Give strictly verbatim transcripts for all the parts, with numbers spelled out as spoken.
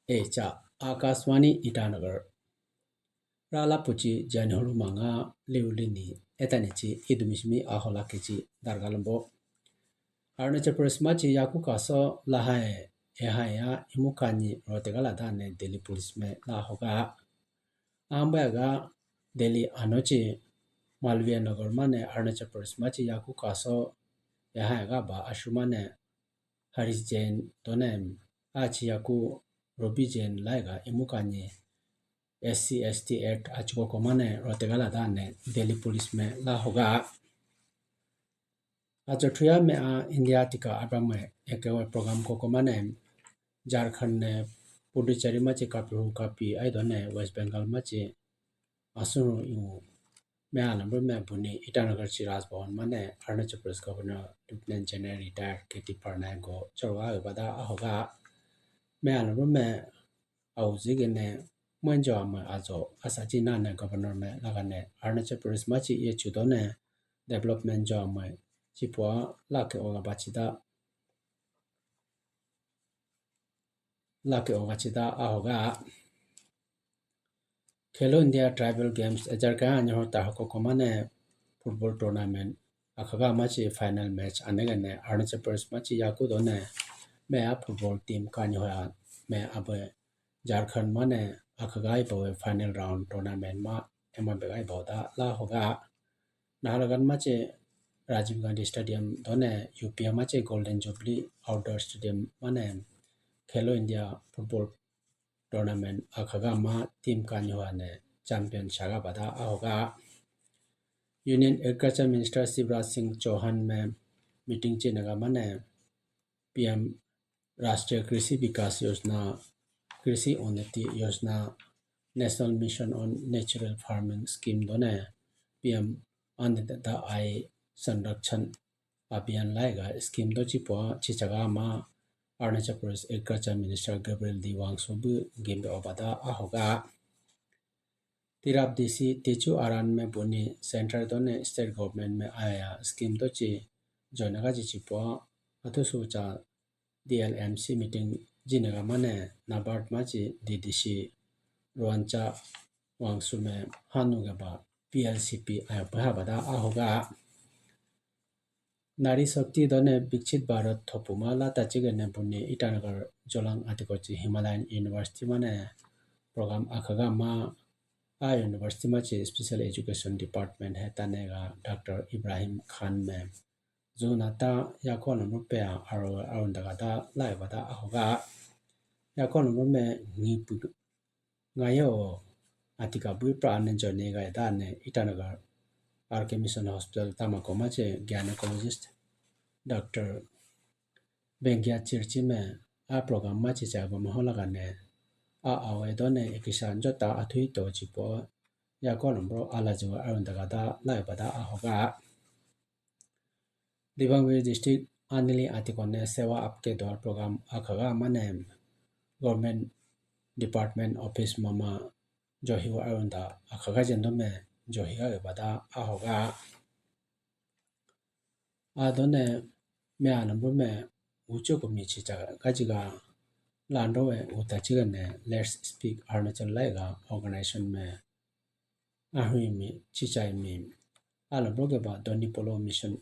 Echa, Akashvani Itanagar. Rala puchi jani hulu manga liu lini etani chi idumi simi ahola kichi dargalambo. Arunachal Pradesh machi yaku kaso lahai ehaya imu kanyi rotegala dane Delhi police me lahoga. Ambayaga Delhi anochi Malviya Nagar mane Arunachal Pradesh machi yaku kaso ehaya ga ba ashu mane Harish Jain tonem achi yaku Ruby Jain laiga imu kanyi S C S T Act achikoko mane rotegala dane Delhi police me lahoga. Ajo thuya me a India tika abame ekewe program koko mane Jharkhand ne Puducherry machi kapiru kapi aidone West Bengal machi asuru iwu me alambro me buni Itanagar chi Raj Bhavan mane Arunachal Pradesh Governor Lieutenant General Retired K T Parnaik go chorwa bada ahoga. Me alambro me au jigene mwenjo amai ajo asachi nane Governor me lagane Arunachal Pradesh machi ye chudone development jo amai chipua lake oga bachida lake oga chida ahoga. Khelo India Tribal Games ejar ka anyo ta hoko komane football tournament akhaga machi final match anegane Arunachal Pradesh machi yaku done me a football team kanyo ha me abe Jharkhand mane akhaga ipawe final round tournament ma ema begai boda lahoga. Naharlagun machi Rajiv Gandhi Stadium done U P machi Golden Jubilee Outdoor Stadium mane Khelo India Football Tournament akhaga ma team kanyo ane champion shaga bada ahoga. Union Agriculture Minister Shivraj Singh Chauhan me meeting chinaga mane P M Rashtriya Krishi Vikas Yojana, Krishi Unnati Yojana, National Mission on Natural Farming Scheme done P M Annadata Aay Sanrakshan Abhiyan laiga scheme do chipo chichaga ma Arunachal Pradesh Agriculture Minister Gabriel D Wangso bu gimbe obada ahoga. Tirap D C Techu Aran me buni center done state government me aya scheme do chi joinaga chi chipo atu sucha D L M C meeting jinaga mane NABARD machi D D C Ruancha Wangsu me hanu gaba P L C P ayo paha bada ahoga. Nari Shakti done Viksit Bharat thopuma lata chigane buni Itanagar Jolang atiko chi Himalayan University mane program akhaga ma a university machi Special Education Department he tanega Doctor Ibrahim Khan me Juna ta yakono rupe a aro arundaga da laiba da ahoga. Yakono rume ngipu ngayo atika bui pra ane jone ga da ne Itanagar R K Mission Hospital tama koma che gynecologist Doctor Bengia Chirchi me a program ma chicha go mahola ga ne a awe do ne ekisa jota athui to chipo yakono bro ala jiwa arundaga da laiba da ahoga. Dibang Valley District anili atikone Sewa Aapke Dwar program akhaga mane Government Department Office mama johiwa arunda akhaga jendome johiga bada ahoga. Adone me anambu me uchu kumi chicha gajiga lando we uta chigane Let's Speak Arunachal laiga organization me ahui mi chichai mi ala bloge ba Donyi Polo Mission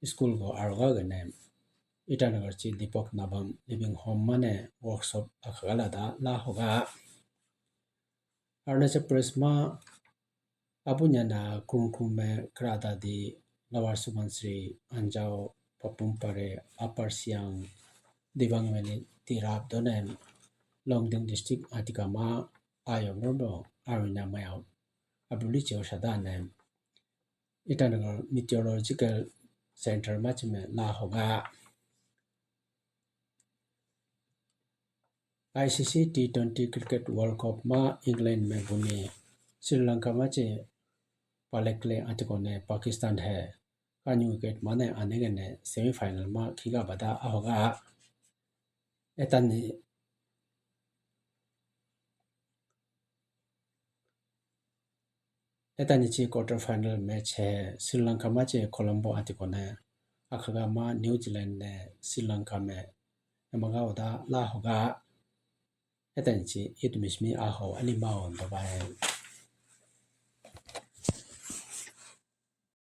School go aroga gane Itanagar chi Deepak Nabam Living Home mane workshop akhaga lada la hoga. Arunachal Pradesh ma abunyana Kurung Kurung me Krada di Lower Subansiri, Anjaw, Papum Pare, Upper Siang, Dibang Valley, Tirap done Longding District atika ma ayo rodo aruna mayo abuli cheo sadane Itanagar Meteorological Center ma chime la hoga. I C C T twenty Cricket World Cup ma England me buni Sri Lanka ma che palekle atikone Pakistan he kanyu wicket mane anegene semi final ma khiga bada ahoga. Etani Etani chi quarter final match he Sri Lanka ma che Colombo atikone akhaga ma New Zealand ne Sri Lanka me emaga oda la hoga. Etani chi, itumisi mi aho, ani ma o doba he.